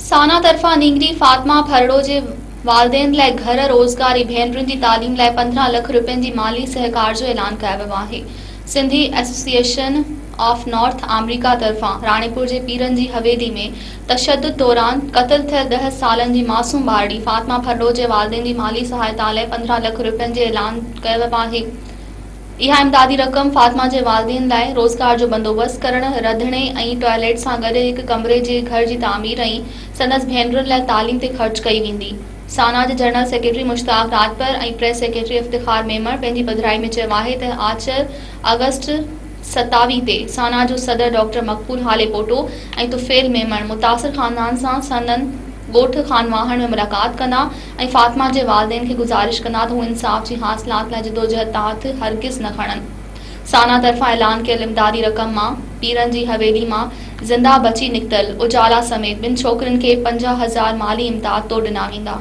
سانا طرفان نينگري فاطمه ڦرڙو جي والدين لاء گهر، روزگار ۽ ڀينرن جي تعليم لاء 15 لک رپين جي مالي سهڪار جو اعلان ڪيو ويو آهي. Sindhi association of North America طرفان راڻيپور جي پيرن جي حويلي ۾ تشدد دوران قتل ٿيل ڏهه سالن جي معصوم ٻارڙي فاطمه ڦرڙو جي والدين جي مالي سهائتا لاء 15 لک رپين جي اعلان ڪيو ويو آهي. اها امدادي رقم فاطمه جي والدين لاء روزگار جو بندوبست ڪرڻ، رڌڻي ۽ ٽوائليٽ سان گڏ هڪ ڪمري جي گهر جي تعمير ۽ سندس ڀينرن لاء تعليم تي خرچ ڪئي ويندي. سانا جي general secretary Mushtaq Rajpar ۽ press secretary Iftikhar Memon پنهنجي پڌرائي ۾ چيو آهي ته آچر آگسٽ 27 تي سانا جو صدر ڊاڪٽر مقبول هاليپوٽو ۽ طفيل ميمڻ متاثر خاندان سان سندن ڳوٺ خانواهڻ ۾ ملاقات ڪندا ۽ فاطمه جي والدين کي گذارش ڪندا ته هو انصاف جي حاصلات لاء جدوجهد تان هٿ هرگز نه کڻن. سانا طرفان اعلان ڪيل امدادي رقم مان پيرن جي حويلي مان زنده بچي نڪتل اجالا سميت ٻن ڇوڪرين کي 50 هزار مالي امداد طور ڏنا ويندا.